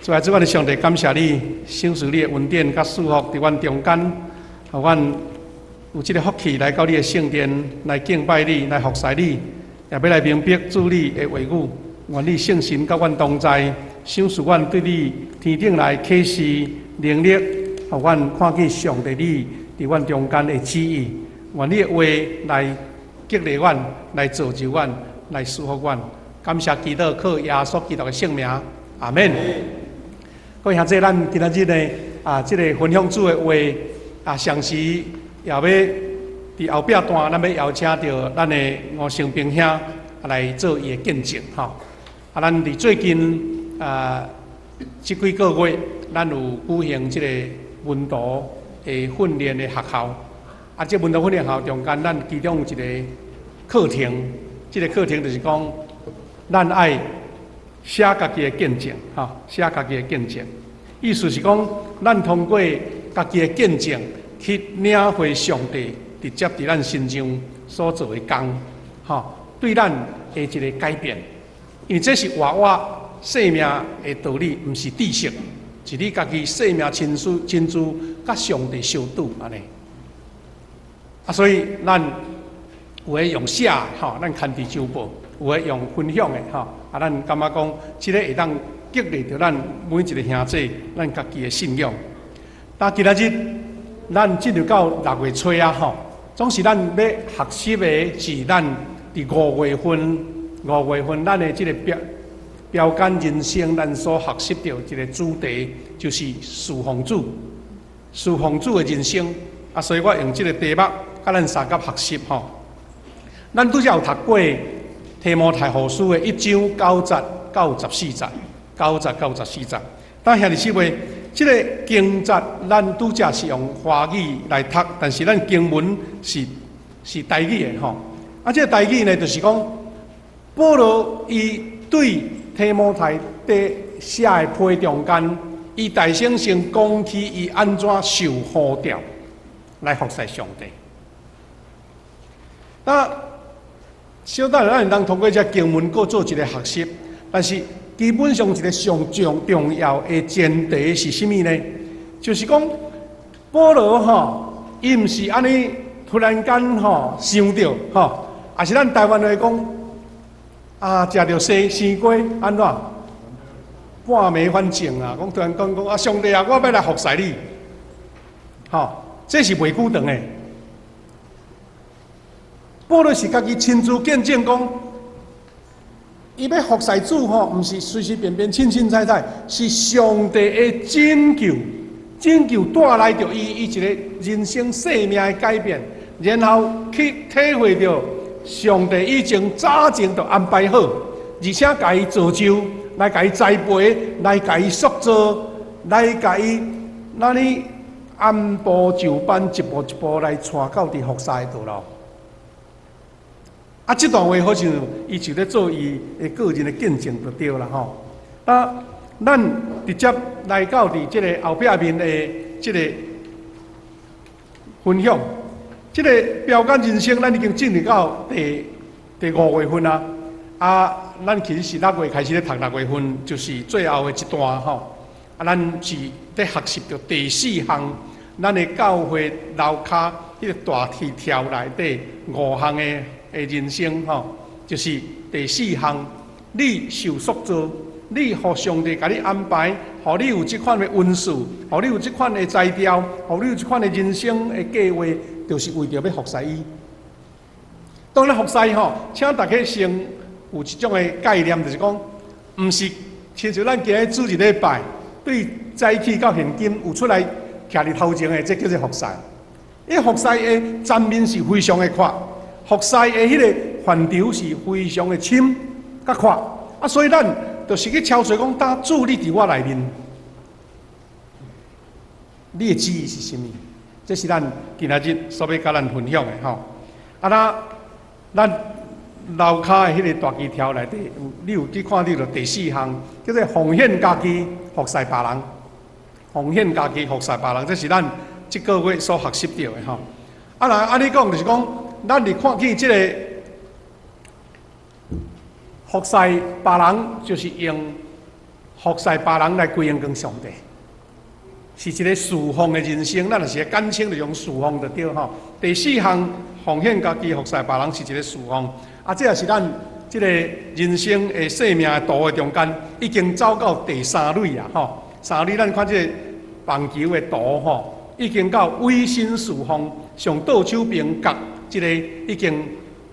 主啊，主，阮的上帝，感謝你，賞賜你的恩典佮祝福佇阮中間，予阮有這个福氣來到你的聖殿來敬拜你，來服侍你，也欲來明白主你的話語。願你聖神佮阮同在，賞賜阮對你天頂來啟示能力，予阮看見上帝你佇阮中間的旨意。願你的話來激勵阮，來造就阮，來祝福阮。感謝基督，靠耶穌基督的聖名，阿們。各位兄弟，咱今仔日呢啊，這个分享主的話啊，同時也欲佇後壁段，咱欲邀請著咱的吳成兵兄來做伊的見證吼。啊，咱佇最近啊，這幾個月，咱有舉行這个門徒的訓練的學校。啊，這門徒訓練學校中間，咱其中有一個課程，這个課程就是講，咱愛寫家己的見證，吼，寫家己的見證。意思是講，咱通過家己的見證去領會上帝直接佇咱身上所做的工，吼，對咱的一个改變。因為這是活活生命的道理，毋是知識，是你家己生命親自親自佮上帝相拄按呢。啊，所以咱有的用寫，吼，咱牽佇周報；有的用分享的，吼。啊，咱感覺講，這个會當激勵著咱每一个兄弟，咱家己的信仰。但今仔日咱進入到六月初啊，吼，總是咱欲學習的是咱佇五月份，五月份咱的這个標標杆人生，咱所學習著一個主題，就是侍奉主，侍奉主的人生。啊，所以我用這个題目，佮咱相佮學習吼。咱拄才有讀過提摩太後書的一章九節到十四節，九節到十四節。但兄弟姊妹，這个經節咱拄才是用華語來讀，但是咱經文是台語的吼。啊，這个台語呢，就是講保羅伊對提摩太佇寫的批中間，伊大先先講起伊按怎受呼召來服侍上帝。那小等咱會當通過這經文，閣做一个學習，但是基本上一个上重重要的前提是啥物呢？就是講保羅吼，伊毋是按呢突然間吼想著吼，抑是咱台灣話講啊，食著生生瓜按怎？半暝反正啊，講突然講講啊，上帝啊，我欲來服侍你，吼，這是袂久長的。保羅是家己親自見證講，伊欲服侍主吼，毋是隨隨便便、凊凊彩彩，是上帝的拯救，拯救帶來著伊伊一個人生生命的改變，然後去體會著上帝以前早前就安排好，而且共伊造就，來共伊栽培，來共伊塑造，來共伊按呢按部就班，一步一步來帶到佇服侍的道路。啊，這段話好像伊就咧做伊的個人的見證就對啦吼。啊，咱直接來到佇這个後壁面的這个分享，這个標杆人生，咱已經進入到第五月份啊。啊，咱其實是六月開始咧讀六月份，就是最後的一段吼。啊，咱是咧學習著第四項，咱的教會樓跤彼个大鐵條內底五項的人生吼，就是第四項，你受塑造，你予上帝共你安排，予你有這款的恩賜，予你有這款的才調，予你有這款的人生的計劃，就是為著欲服侍伊。當咧服侍吼，請大家先有一種的概念，就是講，毋是親像咱今日主日禮拜，對早起到現今有出來徛佇頭前的，這叫做服侍。伊服侍的層面是非常的闊。服侍的彼个範疇是非常的深、佮闊，啊，所以咱就是去敲揣講，當主你佇我內面，你的旨意是啥物？這是咱今仔日所欲佮咱分享的吼。啊，那咱樓跤的彼个大旗條內底，你有去看著第四項，叫做奉獻家己服侍別人。奉獻家己服侍別人，這是咱這個月所學習著的吼。啊，若按呢講就是講，咱佇看見這个服侍別人，就是用服侍別人來歸榮光上帝，是一个侍奉的人生。咱若是簡稱就用侍奉就對吼。第四項奉獻家己服侍別人是一个侍奉，啊，這也是咱這个人生的生命的途的中間，已經走到第三壘啊吼。三壘咱看這个棒球的圖吼，已經到委身侍奉，上倒手邊角這个已經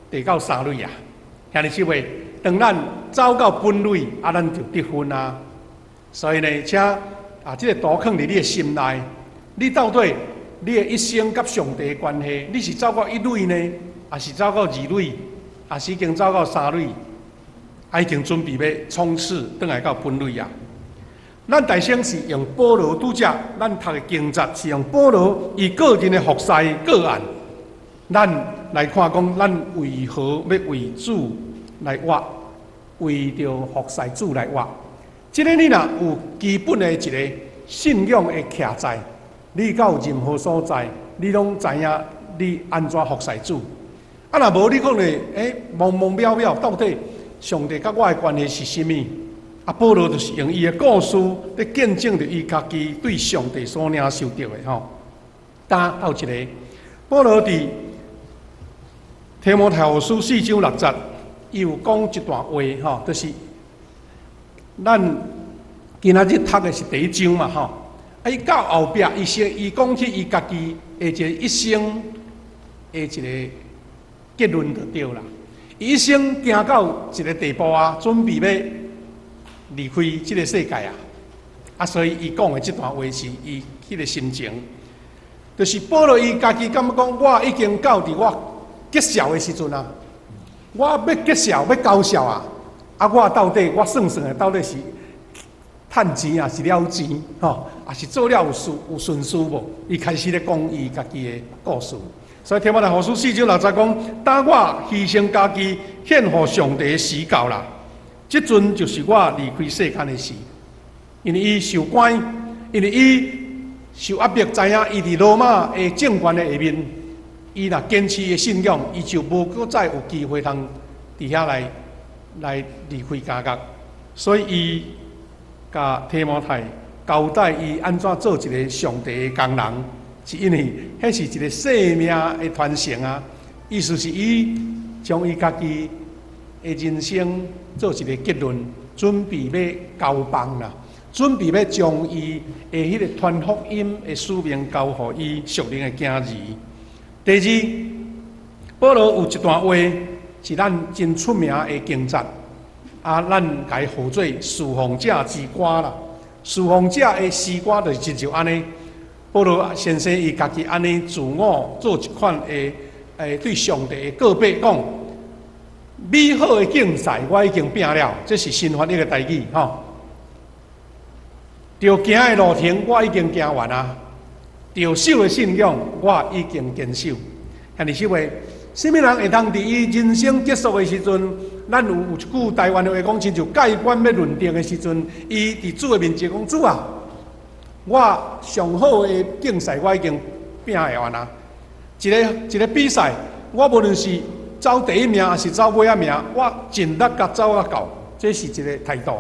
第到三壘啊。兄弟姊妹，當咱走到本壘，啊，咱就得分啊。所以呢，請啊，這个圖囥佇你的心內，你到底你的一生佮上帝的關係，你是走到一壘呢，抑是走到二壘，抑是已經走到三壘，啊，已經準備欲衝刺轉來到本壘啊？咱大先是用保羅拄才，咱讀的經節是用保羅伊個人的服侍個案，咱來看講，咱為何欲為主來活，為著服侍主來活。這个你若有基本的一个信仰的徛在，你到任何所在，你攏知影你按怎服侍主。啊，若無你講咧，欸，茫茫渺渺，到底上帝佮我的關係是啥物？啊，保羅就是用伊的故事，咧見證著伊家己對上帝所領受著的吼。當到一个，保羅佇提摩太後書四章六節，伊有講一段話吼，就是咱今仔日讀的是第一章嘛吼。啊，伊到後壁，伊先伊講起伊家己的一个一生的一個結論就對啦。伊一生行到一个地步啊，準備欲離開這个世界啊。啊，所以伊講的這段話是伊彼个心情，就是保羅伊家己感覺講，我已經到佇我結束的時陣啊，我欲結束，欲交數啊。啊，我到底我算算的，到底是趁錢抑是了錢吼，抑是做了有事有順序無？伊開始咧講伊家己的故事。所以提摩太後書四章六節講：當我犧牲家己獻予上帝的時到啦，這陣就是我離開世間的時。因為伊受關，因為伊受壓迫，知影伊佇羅馬的政權的下面，伊若堅持伊的信仰，伊就無閣再有機會通佇遐來離開監獄。所以伊共提摩太交代伊按怎做一个上帝的工人，是因為彼是一个生命的傳承啊。意思是伊將伊家己的人生做一个結論，準備欲交棒啦，準備欲將伊的彼个傳福音的使命交予伊屬靈的囝兒。第二，保羅有一段話是咱真出名的經節，啊，咱共伊號做侍奉者之歌啦。侍奉者的詩歌就是親像按呢。保羅先生伊家己按呢自我做一款的，對上帝的告白，講美好的競賽我已經拼了，這是新翻譯的台語吼。著行的路程我已經行完啊，著守的信仰我已經堅守。兄弟姊妹，啥物人會當佇伊人生結束的時陣，咱有一句台灣的話講，親像蓋棺欲論定的時陣，伊佇主的面前講：主啊，我上好的競賽我已經拼完啊！一个一个比賽，我無論是走第一名，抑是走尾仔名，我盡力共走甲到，這是一个態度。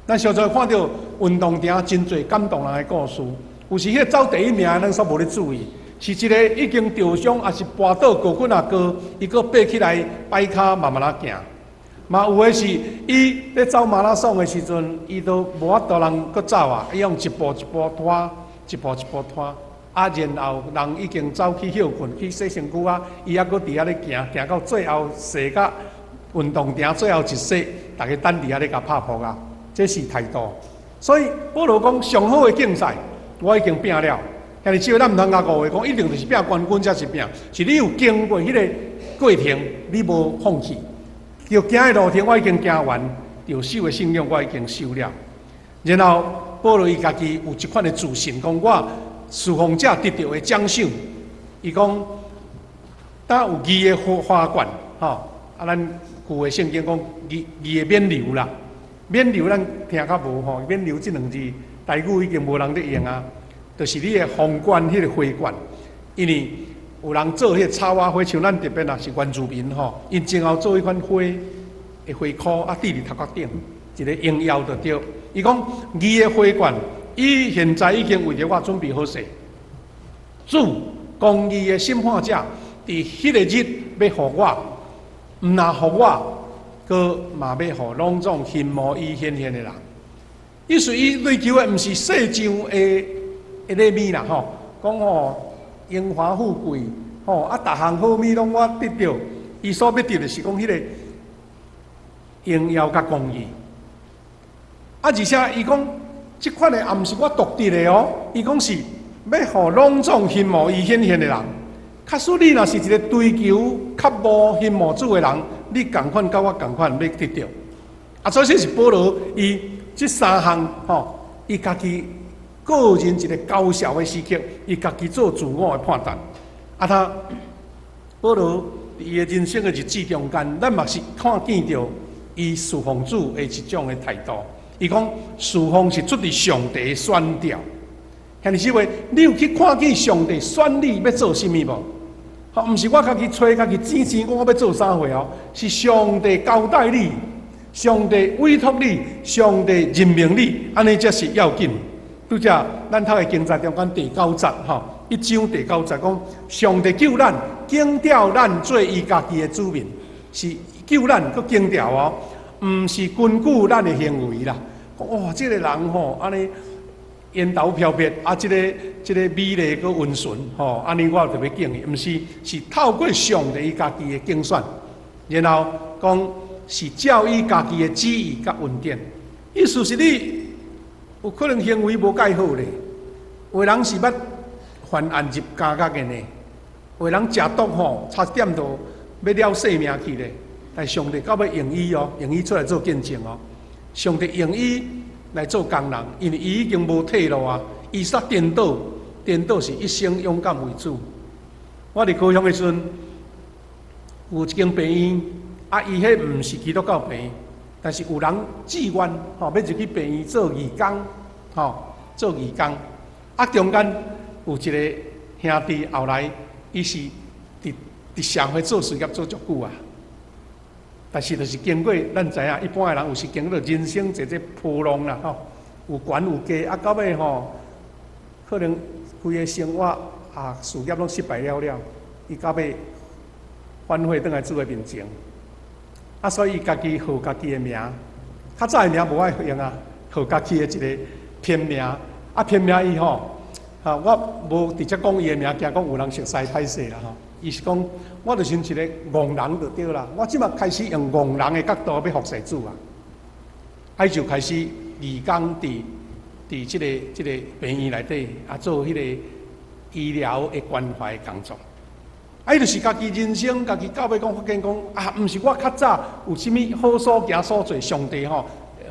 咱常常看著運動場真濟感動人的故事，有時彼个走第一名的，咱煞無咧注意，是一个已經受傷，抑是跋倒高幾若高，伊閣爬起來擺跤慢慢仔行。嘛有的是伊咧走馬拉松的時陣，伊都無法度通閣走啊，伊用一步一步拖，一步一步拖。啊，然後人已經走去歇睏，去洗身軀啊，伊猶閣佇遐咧行，行到最後踅到運動場最後一踅，逐家等佇遐咧共拍噗仔，這是態度。所以保羅講上好的競賽，我已經拼了。兄弟姊妹，咱毋通共誤會，講一定就是拼冠軍才是拼，是你有經過彼個過程，你無放棄。著行的路程我已經行完，著守的信仰我已經守了。然後保羅伊家己有一款的自信，講我侍奉者得著的獎賞，伊講，當有義的花冠，吼，啊，咱舊的聖經講義的冕旒啦，冕旒咱聽較無吼，冕旒這兩字台語已經無人咧用啊，就是你的皇冠，彼个花冠，因為有人做彼个草仔花，像咱特別若是原住民吼，𪜶前後做彼款花的花箍，啊，釘佇頭殼頂。一个榮耀就對。伊講義的花冠，伊現在已經為著我準備好勢。主公義的審判者，佇彼個日欲予我，毋若予我，閣嘛欲予攏總欣慕伊顯現的人。意思伊追求的毋是世上的禮物啦，吼，講吼榮華富貴，吼啊，逐項好物攏我得著。伊所欲得的是講彼個榮耀佮公義。啊，而且伊講，這款的也毋是我獨得的哦，伊講是欲予攏總欣慕伊顯現的人。假使你若是一個追求較無欣慕主的人，你仝款佮我仝款欲得著。啊，所以這是保羅伊這三項吼，伊家己個人一個高潮的時刻，伊家己做自我的判斷。啊，他保羅佇伊的人生的日子中間，咱嘛是看見著伊侍奉主的一種的態度。伊講侍奉是出佇上帝的選召。兄弟姊妹，你有去看見上帝選你欲做啥物無？吼，毋是我家己揣家己錢錢，講我欲做啥貨哦，是上帝交代你，上帝委託你，上帝任命你，按呢才是要緊。拄才咱讀的經節中間第九節吼，一章第九節講，上帝救咱，揀召咱做伊家己的子民，是救咱閣揀召哦，毋是根據咱的行為啦。哇，這個人吼，按呢煙頭飄撇，啊，這個美麗閣溫順，吼，按呢我就欲揀伊，毋是，是透過上帝伊家己的揀選，然後講是照伊家己的旨意佮恩典，意思是你有可能行為無蓋好咧，有的人是捌犯案入監獄的呢，有的人食毒吼，差一點就欲了性命去咧，但上帝到尾用伊哦，用伊出來做見證哦，上帝用伊來做工人，因為伊已經無退路啊！伊煞顛倒，顛倒是一生勇敢為主。我佇高雄的時陣，有一間病院，啊，伊彼毋是基督教病院，但是有人志願吼，欲入去病院做義工，吼，做義工。啊，中間有一個兄弟，後來伊是佇社會做事業做足久啊。但是就是經過咱知影，一般的人有時經過人生這波浪啦，吼，有懸有低，啊，到尾吼，可能規个生活啊事業攏失敗了了，伊到尾反悔轉來主的面前，啊，所以伊家己號家己的名，較早的名無愛用啊，號家己的一個偏名，啊偏名伊吼，啊我無直接講伊的名，驚講有人熟似歹勢啦吼。伊是講，我就像一個戇人就對啦。我這馬開始用戇人的角度欲服侍主啊，啊，伊就開始義工佇這個病院內底啊，做彼個醫療的關懷工作。啊，伊就是家己人生，家己到尾講發現講啊，毋是我較早有啥物好所行所做，上帝吼，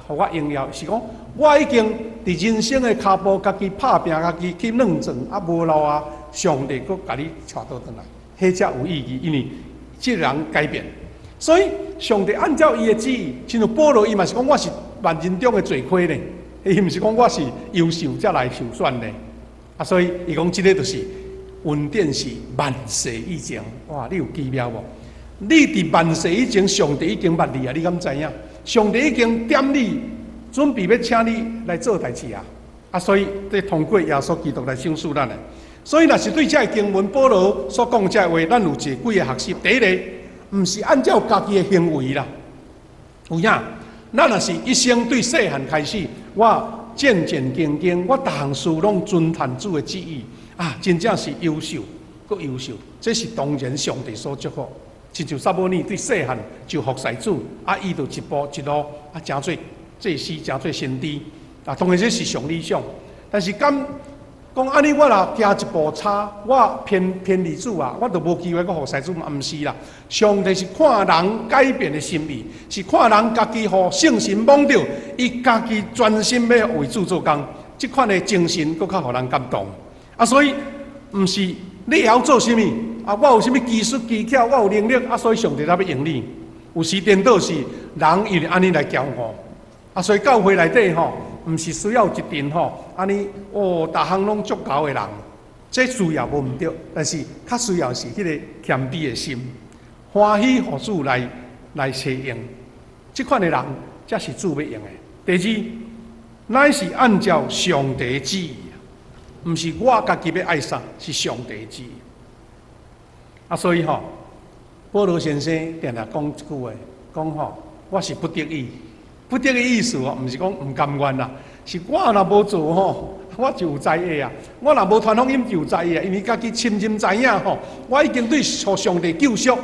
予我榮耀，是講我已經佇人生的跤步，家己拍拚，家己去軟轉，啊無路啊，上帝閣共你帶倒轉來。彼才有意義，因為這個人改變，所以上帝按照伊的旨意，親像保羅伊嘛是講我是萬人中的罪魁呢，伊毋是講我是優秀才來受選呢，啊，所以伊講這個就是恩典是萬世以前，哇，你有奇妙無？你佇萬世以前，上帝已經捌你啊，你敢知影？上帝已經點你，準備欲請你來做代誌啊！啊，所以這通過耶穌基督來賞賜咱的。所以，若是對這个經文保羅所講這个話，咱有一幾个學習。第一个，毋是按照家己的行為啦，有影。咱若是一生對細漢開始，我戰戰兢兢，我逐項事攏遵趁主的旨意啊，真正是優秀，閣優秀。這是當然上帝所祝福。親像撒母耳對細漢就服侍主，啊，伊就一步一路啊，成做祭司，成做先知啊。當然這是上理想，但是敢講按呢，我若行一步差，我偏離主啊，我就無機會閣服侍主嘛？毋是啦，上帝是看人改變的心意，是看人家己予聖神摸著，伊家己專心欲為主做工，這款的精神閣較予人感動。啊，所以毋是你會曉做啥物啊？我有啥物技術技巧，我有能力啊，所以上帝才欲用你。有時顛倒是人因為按呢來驕傲，啊，所以教會內底吼，毋是需要一陣吼，按呢哦，逐項攏足𠢕的人，這需要無毋對，但是較需要是彼個謙卑的心，歡喜予主來使用。這款的人，這是主欲用的。第二，乃是按照上帝旨意，毋是我家己欲愛啥，是上帝旨意。啊，所以吼，保羅先生定定講一句話，講吼，我是不得已，不得已意思哦，毋是講毋甘願啦，是我若無做吼，我就有災厄啊！我若無傳福音就有災厄啊！因為家己深深知影吼，我已經對予上帝救贖，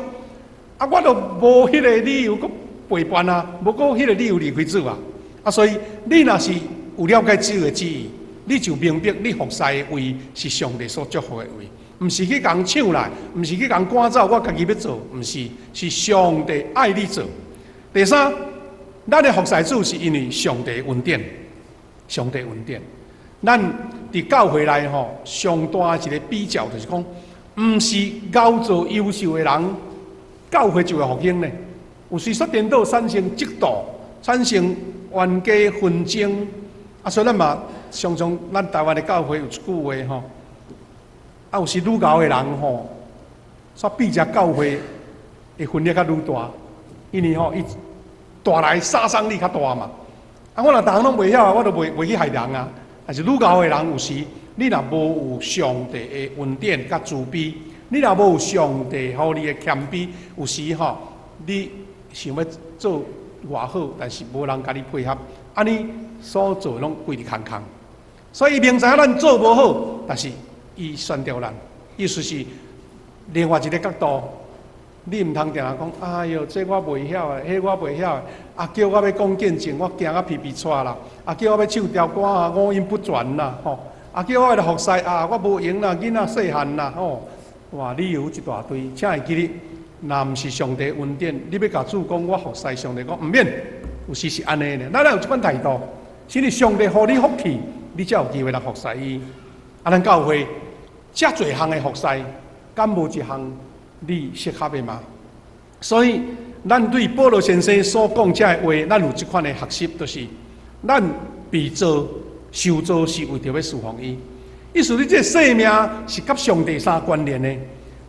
啊，我都無彼個理由閣背叛啊，無閣彼個理由離開主啊！啊，所以你若是有了解主的旨意，你就明白你服侍的位是上帝所祝福的位，毋是去共搶來，毋是去共趕走，我家己欲做，毋是，是上帝愛你做。第三，咱的服侍主是因為上帝恩典，上帝恩典。咱佇教會內吼，上大一個比較就是講，毋是𠢕做優秀的人，教會就會復興呢。有時煞顛倒產生嫉妒，產生冤家紛爭。啊，所以咱嘛常常咱台灣的教會有一句話吼，啊，有時愈𠢕的人吼，煞比這教會的分裂較愈大，因為吼伊帶來殺傷力較大嘛。啊，我若逐項攏袂曉啊，我就袂去害人啊。但是愈𠢕的人有時，你若無有上帝的恩典佮慈悲，你若無有上帝予你的謙卑，有時吼，你想欲做偌好，但是無人共你配合，按呢所做攏規日空空。所以明知影咱做無好，但是伊選著咱，意思是另外一个角度，你毋通定定講，哎喲，這我袂曉的，彼我袂曉的，啊叫我欲講見證，我驚甲皮皮掣啦，啊叫我欲唱條歌啊，五音不全啦，吼，啊叫我來服侍啊，我無閒啦，囡仔細漢啦，吼，哇，理由一大堆，請會記得，若毋是上帝恩典，你欲共主講我服侍上帝講毋免，有時是按呢呢，咱有這款態度，是你上帝予你福氣，你才有機會來服侍伊。啊，咱教會遮濟項的服侍，敢無一項你適合的嗎？所以，咱對保羅先生所講這个話，咱有這款的學習，就是咱被造、受造是為著欲事奉伊。意思你這個生命是佮上帝相關聯的。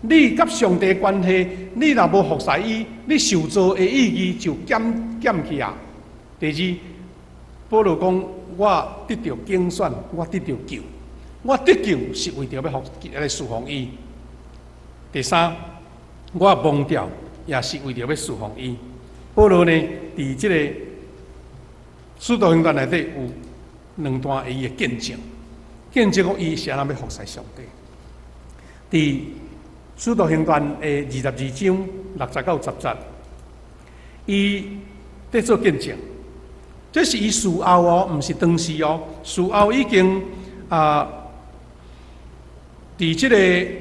你佮上帝關係，你若無服侍伊，你受造的意義就減減去啊。第二，保羅講：我得著揀選，我得著救，我得救是為著欲服來事奉伊。第三，我蒙召也是為著欲事奉伊。保羅呢，佇這個使徒行傳內底有兩段伊的見證，見證講伊是按怎欲服侍上帝。佇使徒行傳的22章6節到10節，伊佇做見證，這是伊事後哦，毋是當時哦，事後已經啊，佇這個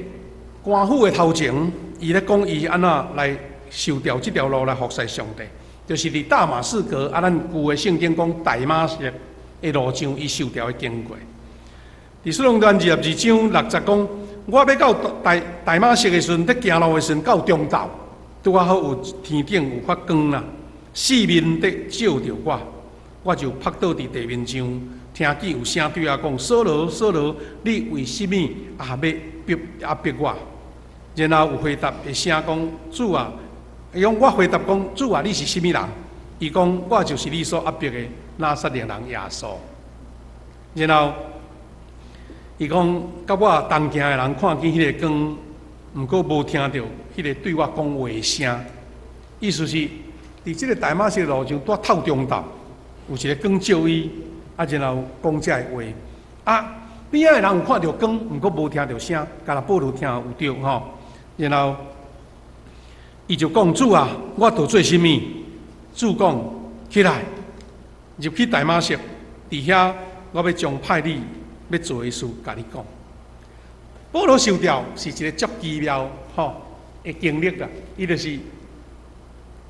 官府的頭前，伊咧講伊按怎來受調這條路來服侍上帝，就是佇大馬士革啊，咱舊的聖經講大馬色的路上，伊受調的經過。佇使徒行傳22章6節講，我欲到大馬色的時陣，佇行路的時陣，到中晝，拄仔好有天頂有發光啦，四面佇照著我，我就仆倒佇地面上，聽見有聲對我講：掃羅，掃羅，你為啥物啊欲逼壓迫我？然後有回答的聲講：主啊，伊講我回答講：主啊，你是啥物人？伊講我就是你所壓迫的拿撒勒人耶穌。然後伊講，佮我同行的人看見彼个光，毋過無聽著彼个對我講話的聲。意思是，佇這个大馬色路上，拄透中晝，有一个光照伊，啊，然後講這个話。啊，邊仔的人有看著光，毋過無聽著聲，敢若保羅聽有著吼。然後伊就講：主啊，我著做啥物？主講：起來，入去大馬色，佇遐我欲將派你欲做的事，共你講。保羅受調是一个足奇妙吼的經歷啦。伊就是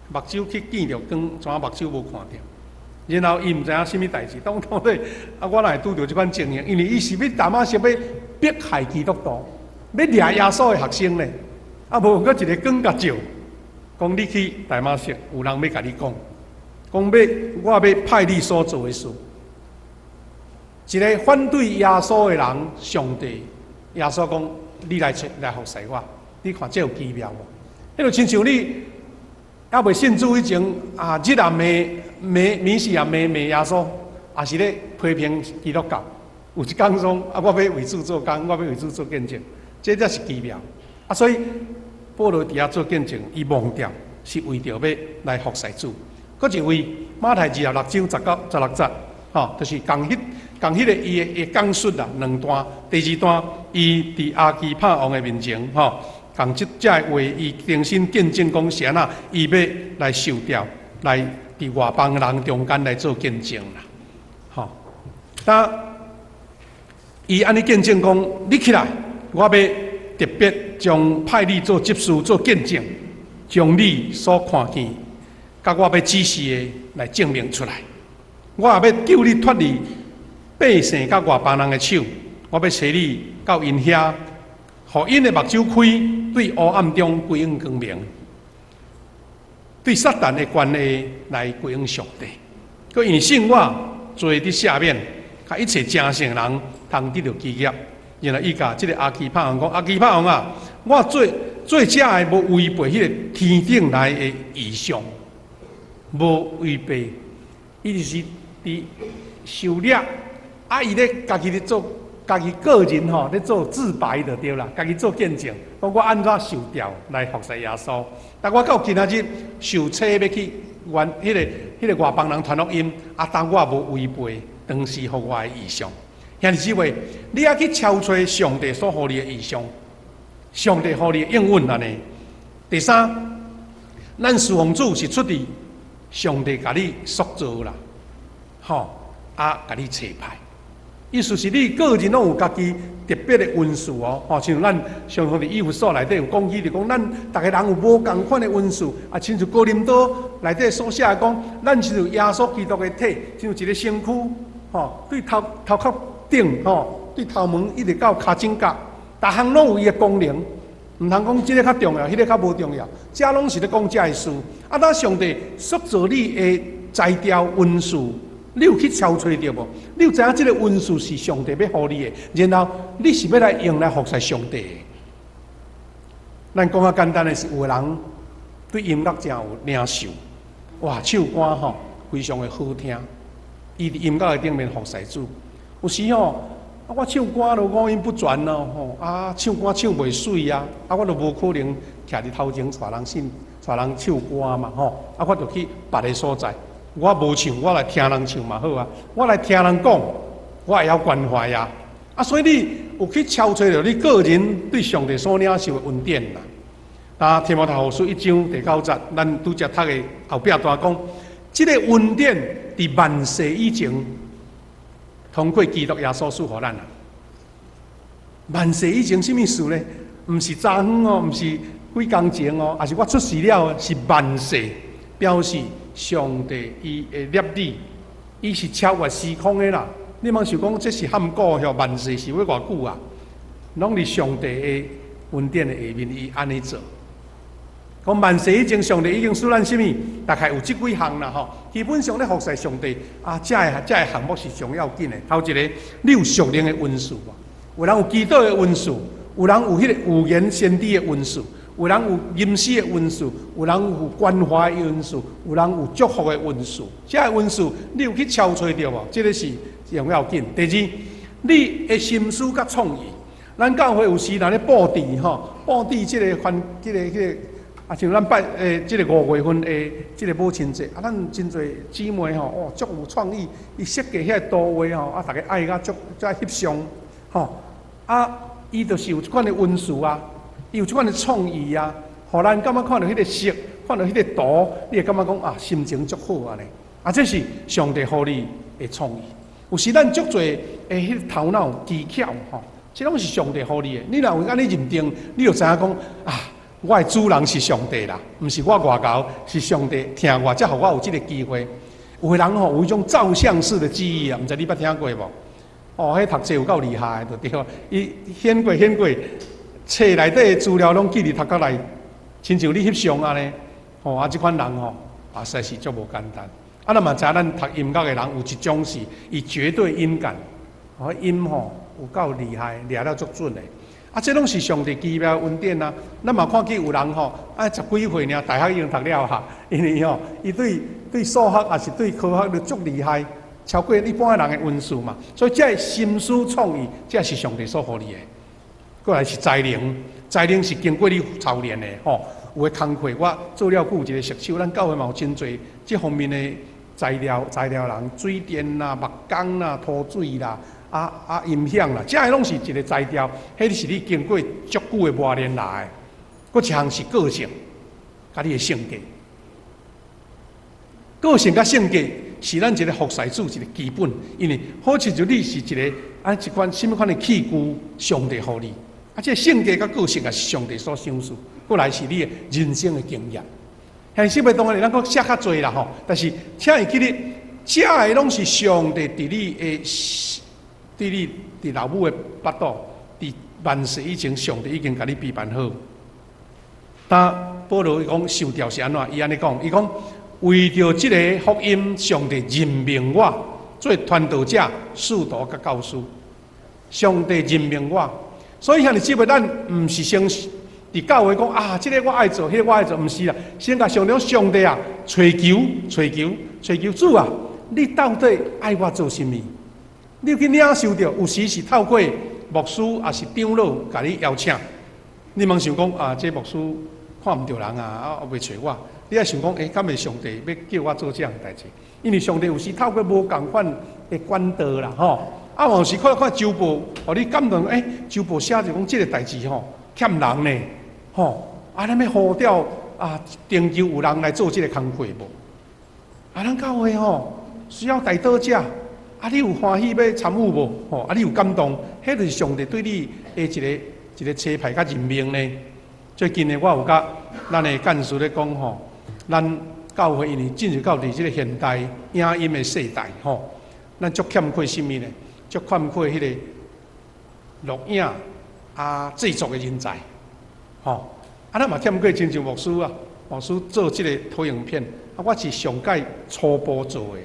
目睭去見著光，怎目睭無看著？然後伊毋知影啥物代誌，當到底啊，我哪會拄著這款情形？因為伊是欲大馬色欲迫害基督徒，欲掠耶穌的學生呢。啊，無閣一个光共照，講你去大馬色，有人欲共你講，講欲我欲派你所做的事。一个反對耶穌的人，上帝耶穌講：你來揣來服侍我，你看這有奇妙無？彼就親像你猶未信主以前啊，日暗的罵彌賽亞罵罵耶穌，也是咧批評基督教。有一工講啊，我欲為主做工，我欲為主做見證，這才是奇妙。啊，所以保羅佇遐做見證，伊忘掉是為著欲來服侍主。閣一位馬太26章19、16節，吼，就是仝彼仝彼个伊的伊講述啦，兩段。第二段，伊佇亞基帕王的面前，吼，仝這這个話，伊重新見證講是按怎，伊欲來受調，來佇外邦人中間來做見證啦，吼。當伊按呢見證講，你起來，我欲特別將派你做執事做見證，將你所看見，佮我欲指示的來證明出來。我也欲救你脫離百姓佮外邦人的手，我欲差你到𪜶遐，予𪜶的目睭開，對黑暗中歸向光明，對撒旦的權勢來歸向上帝。閣因為信我，罪得赦免，佮一切誠實人通得著基業。然後伊共這个亞基帕王講：亞基帕王啊，我做做這个無違背彼个天頂來的異象，無違背，伊就是佇受掠，啊，伊咧家己咧做，家己個人吼咧做自白就對啦，家己做見證，講我按怎受調來服侍耶穌。但我到今仔日受差欲去阮彼个外邦人傳福音，啊，當我無違背當時予我的異象。兄弟姊妹，你愛去超揣上帝所予你的異象，上帝予你的應允按呢。第三，咱侍奉主是出自上帝共你塑造啦，吼啊，共你差派。意思是你個人攏有家己特別的恩賜哦，吼，親像咱常常佇以弗所內底有講起，就講咱逐个人有無仝款的恩賜，啊，親像哥林多內底所寫的講，咱是耶穌基督的體，親像一个身軀，吼，對頭頭殼頂，吼，對頭毛一直到跤踭腳，逐項攏有伊的功能，毋通講這个較重要，彼个較無重要，這攏是咧講這个事。啊，當上帝塑造你的才調恩賜，你有去超揣著無？你有知影這个恩賜是上帝欲予你的，然後你是欲來用來服侍上帝的。咱講較簡單的是，有的人對音樂誠有領受，哇，唱歌吼非常的好聽，伊佇音樂的頂面服侍主。有時吼，啊，我唱歌都五音不全咯，吼，啊，唱歌唱袂媠啊，啊，我都無可能徛佇頭前帶人信、帶人唱歌嘛，吼，啊，我就去別个所在。我無唱，我來聽人唱嘛好啊。我來聽人講，我會曉關懷啊。啊，所以你有去超揣著你個人對上帝所領受的恩典啦。啊，提摩太後書1章第9節，咱拄才讀的後壁段講，這个恩典佇萬世以前，通過基督耶穌賜予咱啊。萬世以前啥物事呢？毋是早昏哦，毋是幾工前哦，抑是我出世了，是萬世，表示上帝伊會立你，伊是超越時空的啦。你莫想講這是贋古吼，萬世是欲偌久啊？攏佇上帝的恩典的下面，伊按呢做。講萬世以前，上帝已經賜咱啥物？大概有這幾項啦吼。基本上咧服侍上帝啊，這个項目是上要緊的。頭一个，你有屬靈的恩賜無？有人有祈禱的恩賜，有人有彼个預言先知的恩賜，有人有吟詩的恩賜，有人有關懷的恩賜，有人有祝福的恩賜。這个恩賜你有去超揣著無？這个是上要緊。第二，你的心思佮創意，咱教會有時若咧布置吼，布置這个環，這个、這个。啊，像咱拜這个5月份的這个母親節，啊，咱真濟姊妹吼，哦，足有創意，伊設計彼个圖畫吼，啊，逐家愛甲足足愛翕相，吼，啊，伊就是有這款的恩賜啊，伊有這款的創意啊，予咱感覺看著彼个色，看著彼個圖，你會感覺講啊，心情足好按呢。啊，這是上帝予你的創意。有時咱足濟的彼个頭腦技巧吼，這攏是上帝予你的。你若有按呢認定，你就知影講啊，我的主人是上帝啦，毋是我外姣，是上帝疼我，才予我有這个機會。有的人吼有彼種照相式的記憶啊，毋知你捌聽過無？哦，彼讀冊有夠厲害的，就對。伊顯過顯過，冊內底的資料攏記佇頭殼內，親像你翕相按呢。吼啊，這款人吼啊，實在是足無簡單。啊，咱嘛知影咱讀音樂的人有一種是伊絕對音感，哦音吼有夠厲害，掠了足準的。啊，這攏是上帝奇妙恩典啊！咱嘛看見有人吼，啊十幾歲爾，大學已經讀了哈，因為吼，伊對對數學抑是對科學都足厲害，超過一般人的文思嘛。所以這个心思創意，這是上帝所予你的。過來是才能，才能是經過你操練的吼。有的工課我做了久一个熟手，咱教會嘛有真濟這方面的材料人，水電啦、木工啦、塗水啦、音響啦，這个攏是一个才調，彼是你經過足久的磨練來的。閣一項是個性，佮你的性格，個性佮性格是咱一個服侍主一個基本，因為好親像你是一个一款啥物款的器具，上帝予你，這个性格佮個性也是上帝所賞賜，過來是你的人生的經驗。現實當然咱閣寫較濟啦吼，但是請會記得，這个攏是上帝佇你佇老母的腹肚，佇萬世以前，上帝已經共你備辦好。當保羅伊講受召是按怎？伊按呢講，伊講為著這个福音，上帝任命我做傳道者、使徒佮教師。上帝任命我，所以兄弟姊妹，咱毋是先佇教會講啊，這个我愛做，彼个我愛做，毋是啦。先共上帝講，上帝啊，揣求、揣求、揣求主啊，你到底愛我做啥物？你去領受著，有時是透過牧師，抑是長老共你邀請。你毋通想講啊，這牧師看毋著人啊，袂揣我。你愛想講，欸，敢會上帝欲叫我做這項代誌？因為上帝有時透過無仝款的管道啦，吼。啊，有時看看週報，予你感動，欸，週報寫著講這个代誌吼，欠人呢，吼。啊，咱欲呼召啊，尋求有人來做這个工課無？啊，咱教會吼需要代禱者，啊，你有歡喜欲參與無？吼，啊，你有感動，彼就是上帝對你的一个一个差派佮任命呢。最近呢，我有佮咱的幹事咧講吼，咱教會因為進入到佇這个現代影音的世代吼，咱足欠缺啥物呢？足欠缺彼个錄影啊製作的人才，吼。啊，咱嘛欠缺親像牧師啊，牧師做這个投影片，啊，我是上蓋初步做的，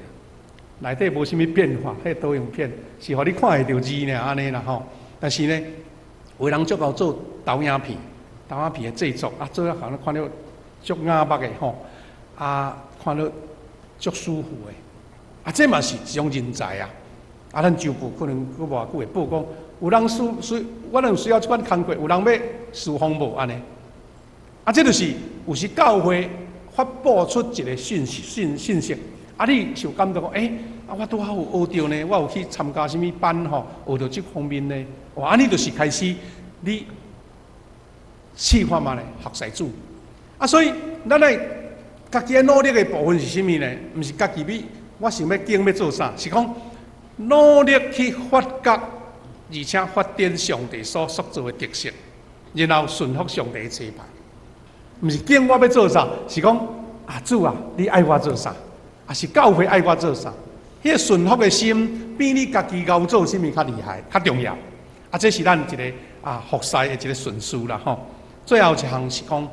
內底無啥物變化，彼个投影片是予你看會著字爾按呢啦吼。但是呢，有人足𠢕做投影片，投影片的製作啊，做了予人看著足眼目的吼，啊，看著足舒服的，啊，這嘛是一種人才啊。啊，咱週報可能閣無偌久會報講，有人需需，我們有需要這款工課，有人欲侍奉無按呢？啊，這就是有時教會發布出一個訊息訊息，啊，你就感覺講，欸，啊，我拄好有學著呢，我有去參加啥物班吼，學著這方面呢，哇，按呢就是開始你試看覓咧，服侍主。啊，所以咱愛家己努力的部分是啥物呢？毋是家己欲，我想欲揀欲做啥，是講努力去發覺，而且發展上帝所塑造的特色，然後順服上帝的差派。毋是揀我欲做啥，是講啊主啊，你愛我做啥？抑是教會愛我做啥？彼个順服的心，比你家己𠢕做啥物較厲害、較重要。啊，這是咱一个服侍的一个順序啦吼。最後一項是講，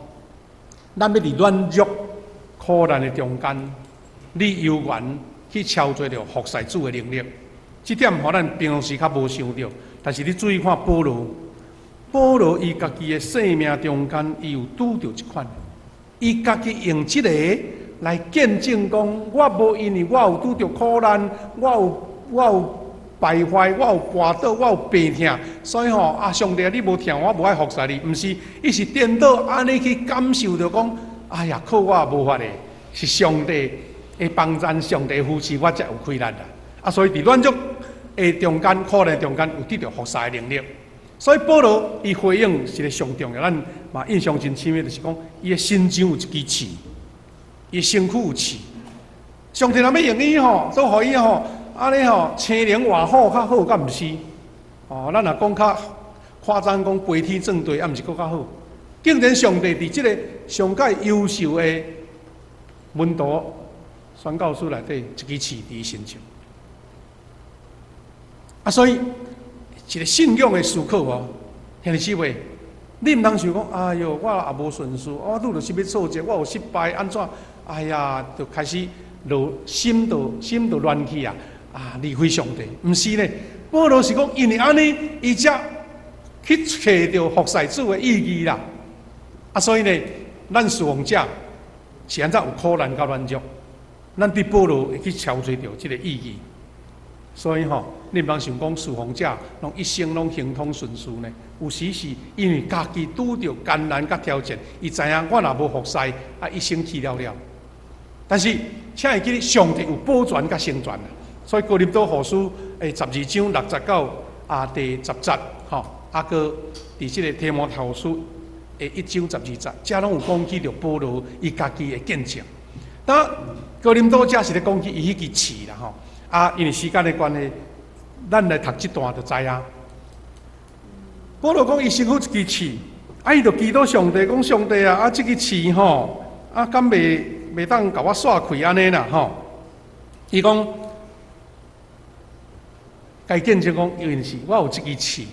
咱欲佇軟弱苦難的中間，你猶原去操作著服侍主的能力。這點予咱平常時較無想著，但是你注意看保羅，保羅伊家己的生命中間，伊有拄著這款，伊家己用這个來見證講，我無因為我有拄著苦難，我有敗壞，我有跋倒，我有病痛，所以吼啊，上帝你無疼我，無愛服侍你，毋是，伊是顛倒按呢去感受著講，哎呀，靠我無法的，是上帝的幫贊，上帝扶持我才有氣力啦。啊，所以佇軟弱的中間、苦難中間，有得著服侍的能力。所以保羅伊回應是个上重要，咱嘛印象真深的，就是講伊的身上有一支刺，伊的身軀有刺。上帝若欲用伊吼，都予伊吼，按呢吼，青龍活虎較好，敢毋是？哦，咱若講較誇張，講飛天遁地，抑毋是閣較好？竟然上帝佇這个上蓋優秀的門徒宣教師內底，一支刺佇伊身上。啊，所以一个信仰的思考哦，兄弟姊妹，你毋通想講，哎喲，我也無順遂，我拄著啥物挫折，我有失敗，按怎？哎呀，就開始落心就心就亂去啊！啊，離開上帝，毋是呢？保羅是講，因為按呢，伊才去揣著服侍主的意義啦。啊，所以呢，咱侍奉者是按怎有苦難佮軟弱，咱對保羅會去超揣著這个意義。所以吼，你毋通想講事奉者攏一生攏亨通順遂呢？有時是因為家己拄著艱難佮挑戰，伊知影我若無服侍，啊，一生去了了。但是，請會記得上帝有保全佮成全。所以哥林多後書的12章6節到第10節，吼，啊，閣佇這个提摩太後書的1章12節，遮攏有講起著保羅伊家己的見證。當哥林多遮是咧講起伊彼支刺啦，吼。啊，因為時間的關係，咱來讀這段就知影。保羅講伊身軀一支刺，啊，伊就祈禱上帝講上帝啊，啊，這支刺吼，啊，敢袂當共我煞開按呢啦，吼。伊講，共見證講，因為是我有這支刺，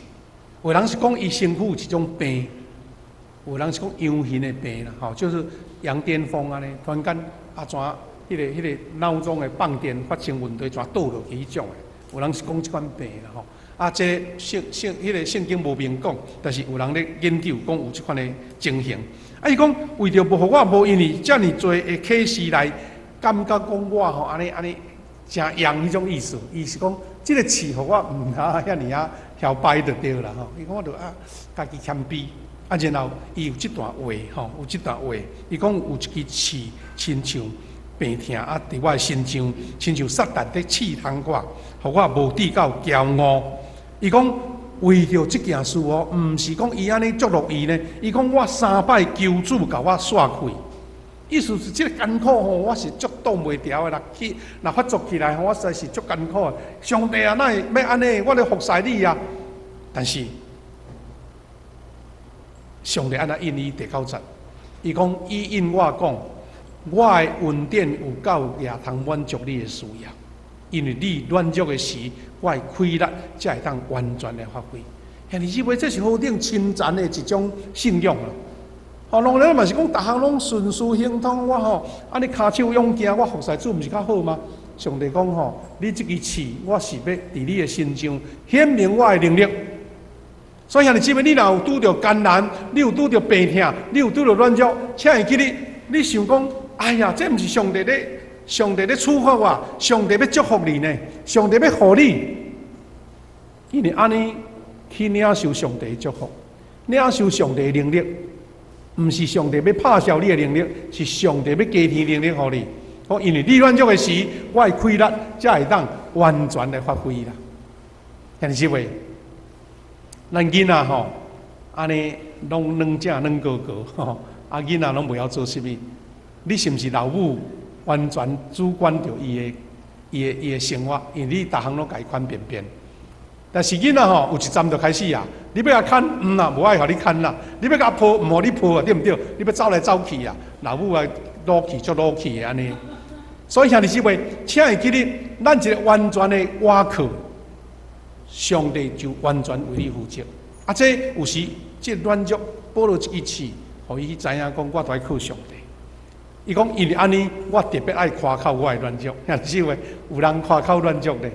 有人是講伊身軀有一種病，有人是講羊眩的病啦，吼，就是羊癲瘋按呢，突然間啊怎？彼个腦中的放電發生問題，怎倒落去彼種的？有人是講這款病啦吼。啊，這聖聖彼个聖經無明講，但是有人咧研究講有這款的情形。啊，伊講為著無予我無因為遮爾濟的啟示來感覺講我吼按呢按呢誠恙彼種意思。伊是講這个刺予我毋通遐爾仔搖擺就對啦吼。伊講我著啊家己謙卑。啊，然後伊有這段話吼，有這段話，伊講有一支刺親像病痛啊，佇我的身上，親像撒旦佇試探我，予我無至到驕傲。伊講為著這件事哦，毋是講伊按呢足樂意呢。伊講我三擺求主共我煞開，意思是這个艱苦吼，我是足擋袂牢的啦。去若發作起來吼，我實在是足艱苦的。上帝啊，哪會欲按呢？我咧服侍你啊！但是上帝按怎應伊第9節？伊講伊應我講，我的恩典有夠也通滿足你的需要，因為你軟弱的時，我的氣力才會當完全的發揮。兄弟姊妹，這是何等深層的一種信仰啊！吼，當然嘛是講，逐項攏順遂亨通，我吼，按呢跤手勇行，我服侍主毋是較好嗎？上帝講吼，你這支刺，我是欲佇你的身上顯明我的能力。所以兄弟姊妹，你若有拄著艱難，你有拄著病痛，你有拄著軟弱，請會記得，你想講，哎呀，這毋是上帝咧，上帝咧處罰我，上帝欲祝福你呢，上帝欲予你，因為按呢去領受上帝的祝福，領受上帝的能力，毋是上帝欲拍消你的能力，是上帝欲加添能力予你。講因為你軟弱的時，我的氣力才會當完全的發揮啦。兄弟姊妹，咱囡仔吼，按呢攏軟正軟糊糊吼，啊囡仔攏袂曉做啥物。你是毋是老母完全主管著伊的生活？因為你逐項攏共伊牽便便。但是囡仔吼，有一陣就開始啊，你欲共牽，毋啦，無愛予你牽啦；你欲共抱，毋予你抱啊，對毋對？你欲走來走去啊，老母啊，老氣足老氣的按呢。所以兄弟姊妹，請會記得，咱一个完全的倚靠，上帝就完全為你負責。啊，這有時這軟弱，保羅這支刺，予伊去知影講，我都愛靠上帝。伊講因為按呢，我特別愛誇口我的軟弱。兄弟姊妹，有人誇口軟弱咧，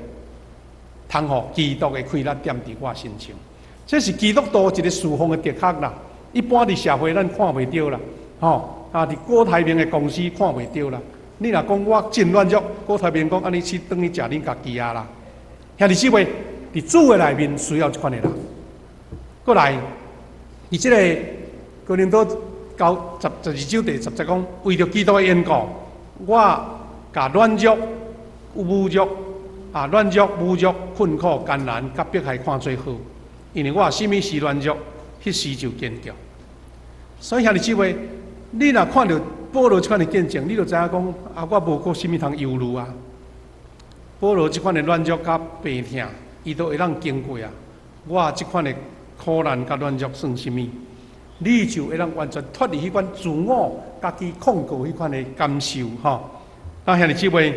通予基督的氣力踮佇我身上。這是基督徒一个事奉的特色啦。一般佇社會咱看袂著啦，吼啊！佇郭台銘的公司看袂著啦。你若講我真軟弱，郭台銘講按呢去轉去食恁家己啊啦。兄弟姊妹，佇主的內面需要這款的人。過來，佇這个哥林多九12章第10節講，為著基督的緣故，我共軟弱、侮辱啊，軟弱、侮辱、困苦、艱難、佮迫害看做好，因為我啥物時軟弱，彼時就堅強。所以兄弟姊妹，你若看著保羅這款的見證，你就知影講啊，我無閣啥物通憂慮啊。保羅這款的軟弱佮病痛，伊都會當經過啊。我這款的苦難佮軟弱算啥物？你就會當完全脫離彼款自我、家己控告彼款的感受吼。啊，兄弟姊妹，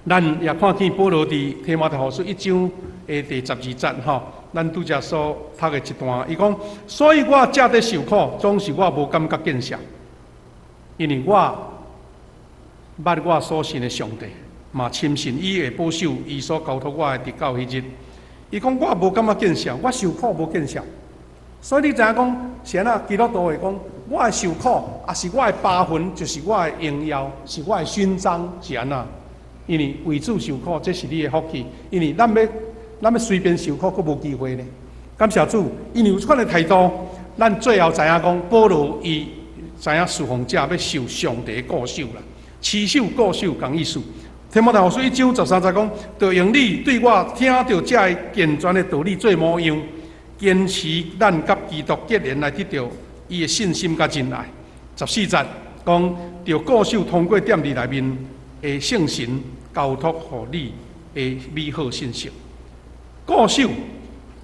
咱也看見保羅佇提摩太後書1章的第12節吼，咱拄才所讀的一段，伊講：所以我藉著受苦，總是我無感覺見笑，因為我捌我所信的上帝，嘛深信伊會保守伊所交託我的，直到彼日。伊講我無感覺見笑，我受苦無見笑。所以你知影講，是按怎基督徒會講，我的受苦，抑是我的疤痕，就是我的榮耀，是我的勳章，是按怎？因為為主受苦，這是你的福氣。因為咱欲隨便受苦，閣無機會呢。感謝主，因為有這款的態度，咱最後知影講，保羅伊知影侍奉者欲受上帝顧守啦，持守顧守仝意思。提摩太後書一章十三節講，著用你對我聽著這个健全的道理做模樣，堅持咱佮基督結連來得著伊的信心佮仁愛。十四節講，著固守通過踮你內面的聖神交託予你的美好信息。固守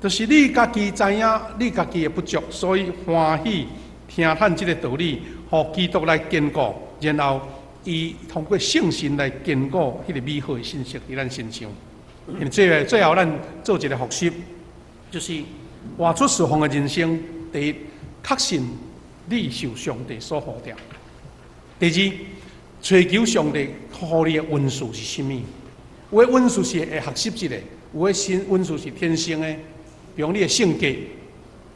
就是你家己知影你家己的不足，所以歡喜聽趁這个道理，予基督來堅固，然後伊通過聖神來堅固彼个美好的信息佇咱身上。因為最後最後，咱做一个複習，就是活出侍奉的人生。第一，確信你受上帝所呼召；第二，揣求上帝予你的恩賜是啥物？有的恩賜是會學習一个，有的新恩賜是天生的，比如你的性格，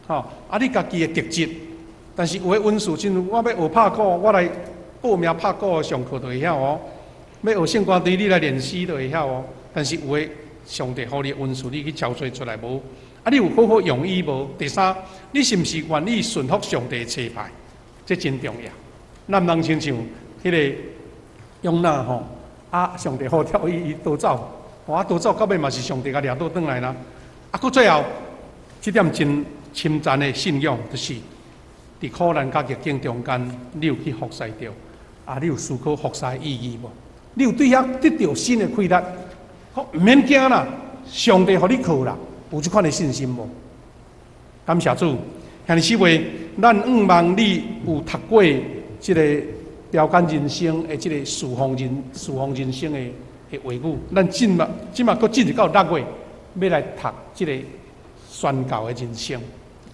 吼，啊，你家己的特質。但是有的恩賜，親像我欲學拍鼓，我來報名拍鼓上課就會曉哦。欲學聖歌隊，你來練習就會曉哦。但是有的上帝予你的恩賜，你去超揣出來無？啊，你有好好用伊無？第三，你是毋是願意順服上帝的差派？這真重要。咱毋通親像彼个約拿吼，啊，上帝呼召伊，伊逃走，啊，逃走到尾嘛是上帝共掠倒轉來啦。啊，閣最後，這點真深層的信仰，就是佇苦難佮逆境中間，你有去服侍著，啊，你有思考服侍意義無？你有對遐得著新的氣力，講毋免驚啦，上帝予你靠啦，有這款的信心無？感謝主，兄弟姊妹，咱向望你有讀過這个標杆人生的這个侍奉人生的話語，咱這馬閣進入到六月，欲來讀這个宣教的人生。